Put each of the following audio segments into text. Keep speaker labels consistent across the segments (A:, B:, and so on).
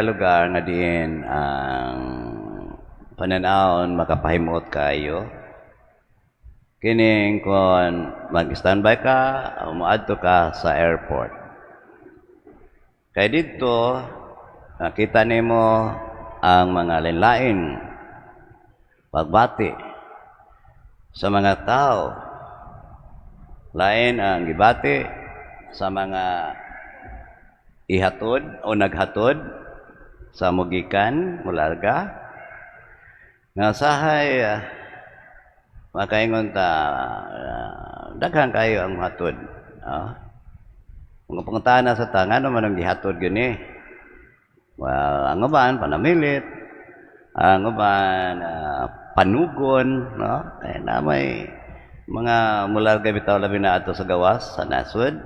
A: Lugar nga diin ang pananawon makapahimuot kaayo. Kining kon mag-standby ka o moadto ka sa airport. Kay didto nakita nimo ang mga lain-lain pagbati sa mga tao. Lain ang gibati sa mga ihatod o naghatod sa mugikan, mularga. Nga sahay makaingon ta daghan kayo ang hatod. Mga pangutana sa ta, ngano man ang gihatod gani? Well, ang uban panamilit, ang uban panugon, no? Kaya na may mga mularga bitaw, labi na ato sa gawas sa nasod.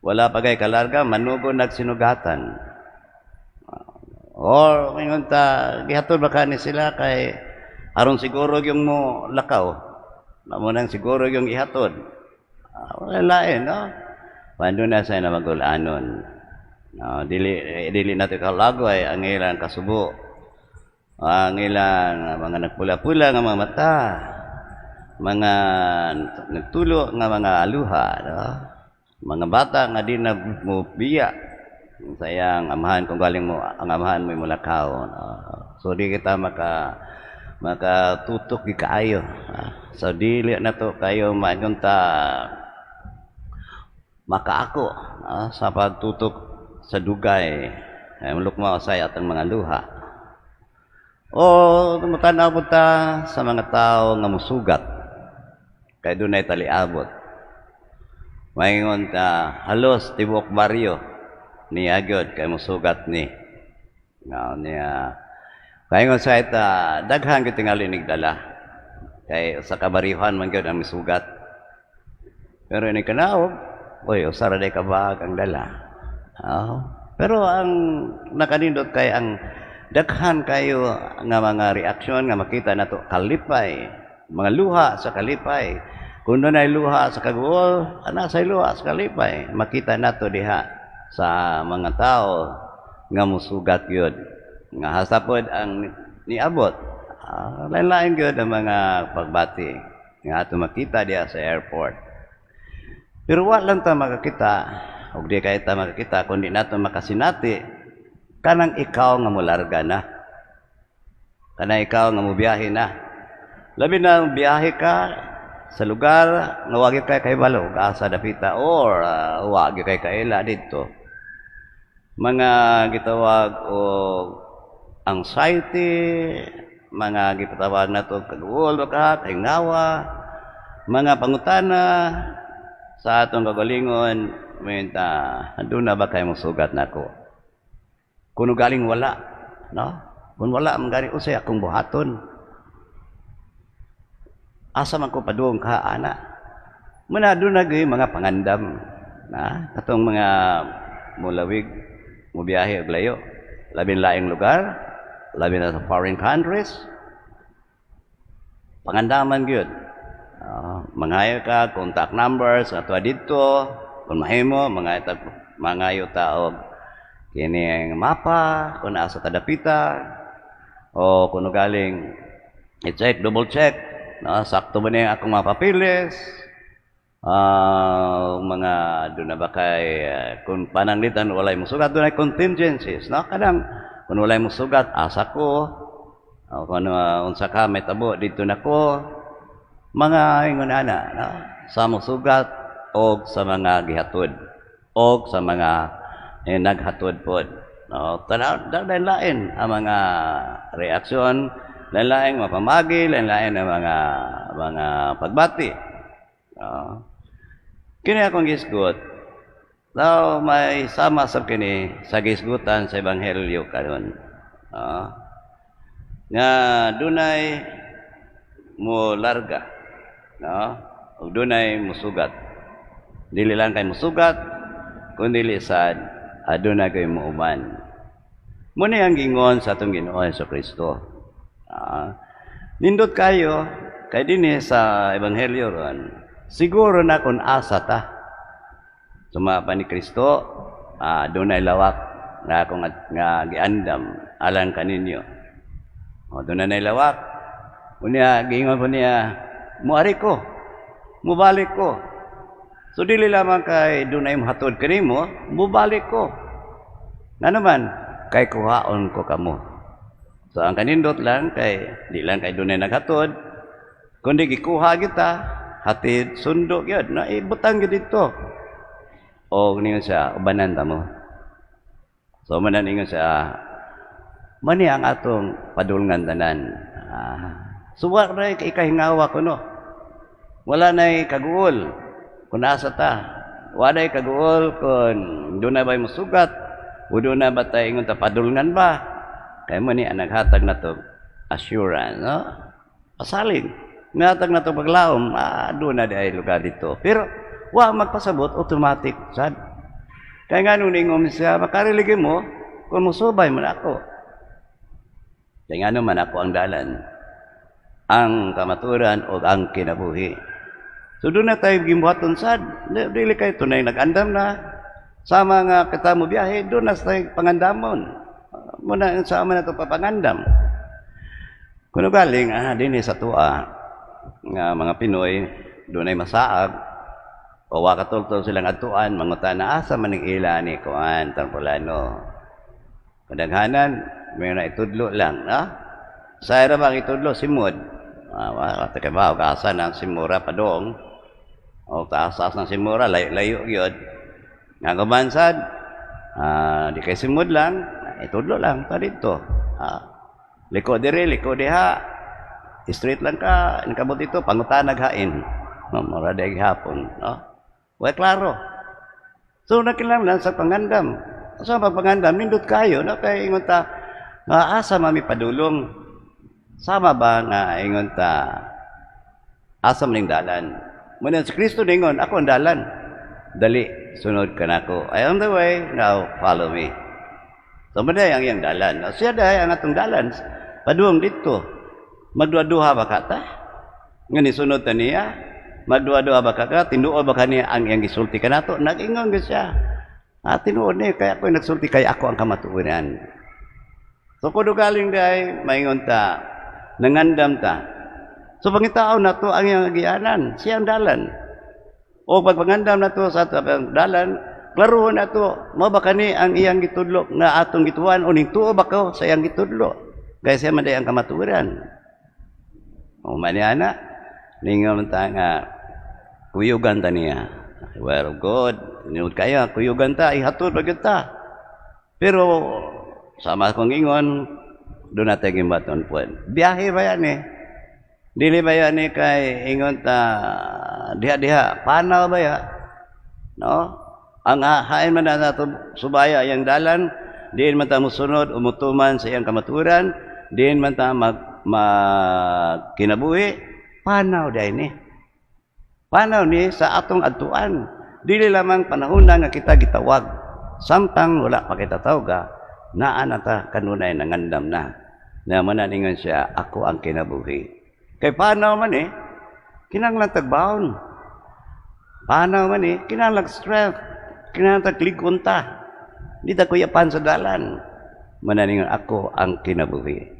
A: Wala pa kay kalarga, manugon nagsinugatan. Or ingon ta, gihatod ba kani sila kay aron siguro yung mo lakaw. Mao nang siguro yung ihatod. Wala lain, no? Pando na sa na magulanon. No, dili dili nato kalagway ang ilang kasubo. Ang ilang mga nagpula-pula nga mga mata. Mga nagtulo nga mga aluha, no? Mga bata nga di na mo biya sayang amahan kung galing mo ang amahan mo mulakaw, no? So di kita makatutok gi kaayo. So dili na to kayo maingon ta makaako sa pagtutok sa dugay ay mulukma usay atong mga luha. O mutanaw po ta sa mga tao nga musugat kay dunay taliabot. Maingon ta halos tibuok baryo niya gyud kay musugat ni. Nga niya kaingon sa ita daghan gyud tingali nigdala kay sa kabaryuhan man gyud ang misugat. Pero ini kanaog, oy, usa ra day ka bag ang dala. Oh. Pero ang nakanindot kay ang daghan kayo nga mga reaksyon nga makita nato, kalipay, mga luha sa kalipay. Kung dunay luha sa kaguol, ana sa luha sa kalipay, makita nato diha sa mga tao nga musugat yun. Nga hasta pod ang niabot. Lain-lain gyud ang mga pagbati nga ato makita diha sa airport. Pero wa lang ta makakita, ug di kay ta makakita kundi nato makasinati kanang ikaw nga mularga na. Kanang ikaw nga mubiyahe na. Labi na biyahe ka sa lugar nga wa gyud kay kahibalo asa dapita or wa gyud kay kaila didto. Mga gitawag og anxiety, mga gipatawag nato kaguol ka, kahingawa, mga pangutana sa atong kagalingon, minta, "Aduna ba kay sugat nako?" Kung galing wala, no? Kung wala, man gani unsay akong buhaton? Asa man ko padung ka ana? Muna doon na mga pangandam na katong mga mulawig, mubiyahe og layo, labing laing lugar, labi na sa foreign countries, pangandaman gyud. Mangayo ka contact numbers ato didto kung mahimo, mga mangayo ta og kining mapa kung asa ta dapita o kung galing i-check, double check, no, sakto ba niya akong mga papeles, mga doon na ba kay kung pananglitan walay musugat, doon ay contingencies, no? Kanang kung walay musugat, asa ko o kung unsa ka may tabo dito na ko, mga ingon ana, no? Sa musugat og sa mga gihatod og sa mga naghatod pod, no? Tanaw lain ang mga reaksyon, lain-lain mga pamagi, lain-lain ang mga pagbati, no? Kini akong gisgot daw may sama sa kini sa gisgutan sa ebanghelyo karon, no? Nga dunay mo larga, no, ug dunay musugat. Dili lang kay musugat kun dili sad aduna kay muuban. Mo ni ang gingon sa atong Ginoo Hesus Kristo. Nindot kayo kay dinhi sa ebanghelyo ron siguro na kung asa ta. Suma pa ni Kristo, dunay lawak. nga akong nga giandam alang kaninyo. O, doon na lawak. Unya, giingon po niya, "Muari ko, mubalik ko." So dili lamang kay doon ay muhatod kanimo, mubalik ko. Nga naman, kay kuhaon ko kamo. So ang kanindot lang kay di lang kay dunay naghatod, kundi gikuha kita, hatid sundo gyud, na ibutang gyud dito. O ningon siya, "Ubanan ta mo." So manan ingon siya, mani ang atong padulngan tanan. So wa na ikahingawa kuno. Wala na kaguol kung asa ta. Wala na kaguol kung doon na ba'y musugat o doon na ba tayo ingon ta padulngan ba. Kaya mo ni ang naghatag na to assurance, no? Pasalig. Ngatag na to paglaom, doon na di ay lugar dito. Pero wa magpasabot, automatic sad. Kaya nga nung ningon siya, "Makariligi mo kung musubay man ako." Kaya nga naman, "Ako ang dalan, ang kamaturan o ang kinabuhi." So doon na tayo gimbuhaton sad. Dili kayo tunay nag-andam na. Sama nga kita mo biyahe, doon na tayo pangandamon. Muna sama na ito papangandam. Kuno galing, dinhi sa tua, nga mga Pinoy, doon ay masaag, o wakatultol silang atuan, mangutan na asa maning ila ni kuan, Tarpulano. Kadaghanan, may na itudlo lang, na? Sa era ba ang itudlo? Simod. Wala ka ba, asa ng Simura padong. O taas-taas ng Simura, layo-layo yun. Nga kumansad, di kay Simod lang, itudlo lang, pa dito. Liko dire, liko diha. Straight lang ka, nakabot ito, pangutanag hain. No, mura day hapon, no? Wa klaro. So nakinahanglan sa pangandam. Sa pagpangandam, nindot kayo, no? Kay ingon ta, nga asa mami padulong. Sama ba nga ingon ta, asa maning dalan? Muna si Kristo ningon, "Ako ang dalan. Dali, sunod ka nako. I am the way, now follow me." So maday ang iyang dalan. No, siya dahay ang atong dalan. Padulong dito. Magduha-duha ba ka ta? Nga ni sunod ta niya, magduha-duha ba ka ka? Tinuod ba ka niya ang iyang gisulti kanato? Nag-ingon gyud siya. "Tinuod ni, kaya ako nagsulti kay ako ang kamatuoran." So kuno galing day, maingon ta, nangandam ta. So pangitaon nato ang iyang agianan, siya ang dalan. O pagpangandam nato sa ato ang dalan, klaruhon nato, mao ba kani ang iyang gitudlo nga atong gituan o ning tuo ba ko sa iyang gitudlo? Kaya siya man day ang kamatuoran. O mani ana, ningon ta nga kuyugan ta niya. Well, God, tinuod kaya kuyugan ta, ihatod pa gyud ta. Pero sama akong ingon, doon natin gimbaton po. Biyahe ba yan eh? Dili ba yan eh kay ingon ta diha-diha, panaw ba ya? No? Ang hain man na nato subaya yang dalan, diin man ta musunod umutuman sa iyang kamaturan, diin man ta mag, mag kinabuhi, panaw dahil ni. Panaw ni sa atong adtuan. Dili lamang panahon na nga kita gitawag. Samtang wala pa kita tawga, naa na ta kanunay nangandam na. Na manan siya, "Ako ang kinabuhi." Kay panaw man eh, kinahanglan tagbaon. Panaw man eh, kinahanglan strength, kinahanglan taglikon ta. Di ta kuyapan sa dalan. Mananingon, "Ako ang kinabuhi."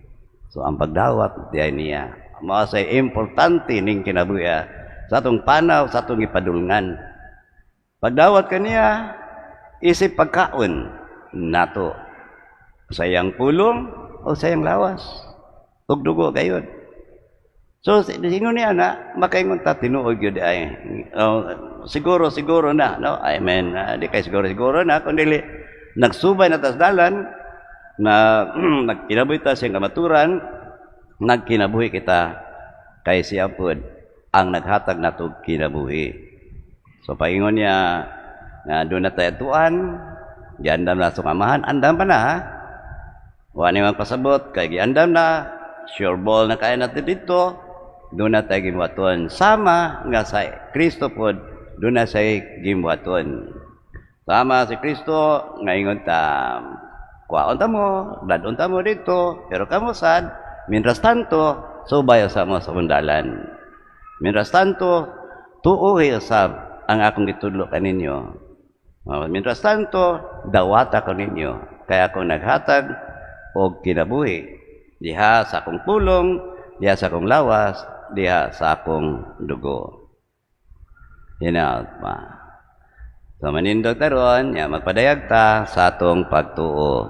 A: So ang pagdawat diay niya, mao say importante ning kinabuhi sa atong panaw, sa atong ipadulngan. Pagdawat kaniya, isip pagkaon nato. Sa iyang pulong o sa iyang lawas. Ug dugo gayud. So, ingon niya na, makaingon ta, tinuod gyud ay. Oh, siguro, siguro na, no? I mean, di kay siguro, siguro na, kundi nagsubay na tas dalan, na nagkinabuhi ta siyang kamaturan, nagkinabuhi kita kay siya pod ang naghatag nato kinabuhi. So paingon niya nga doon na tayo tuan, giandam na sa amahan, andam pa na ha. Wa ni magpasabot kay giandam na, sure ball na kaya natin dito, doon na tayo gimbuhaton. Sama nga sa Kristo pod, doon na siya gimbuhaton. Sama si Kristo, ngaingon ta, kuhaon ta mo, dadon ta mo dito, pero kamo sad, mientras tanto, subay sa mo sa undalan. Mientras tanto, tuohi usab ang akong gitudlo kaninyo. Mientras tanto, dawata ko ninyo. Kay akong naghatag og kinabuhi diha sa akong pulong, diha sa akong lawas, diha sa akong dugo. Hinaot pa. So manindog ta ron, ya, magpadayag ta sa atong pagtuo.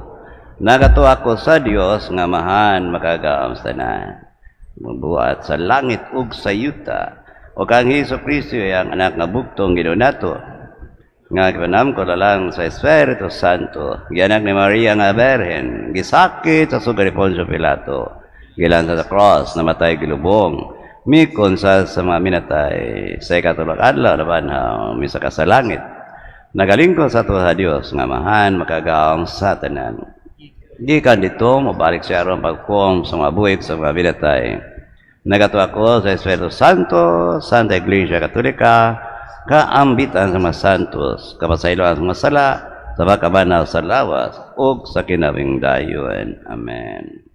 A: Nagatuo ako sa Dios nga Amahan makagagahom sa tanan, mubuhat sa langit ug sa yuta, ug ang Hesus Kristo ang anak nga bugtong Ginoo nato, nga gipanamkol alang sa Espiritu Santo, gianak ni Maria nga Berhen, gisakit sa sugad ni Poncio Pilato, gilansa sa cross, namatay, gilubong, mikonsa sa mga minatay, sa ikatulo ka adlaw nabanhaw, misaka sa langit, nagalingkod sa tuwa sa Dios nga Amahan makagagahom sa tanan. Gikan didto, mobalik siya aron paghukom sa mga buhi sa mga minatay. Nagatuo ako sa Espiritu Santo, Santa Iglesia Katolika, kaambitan sa mga santos, kapasayloan sa mga sala, sa pagkabanhaw sa lawas, ug sa kinabuhing dayon. Amen.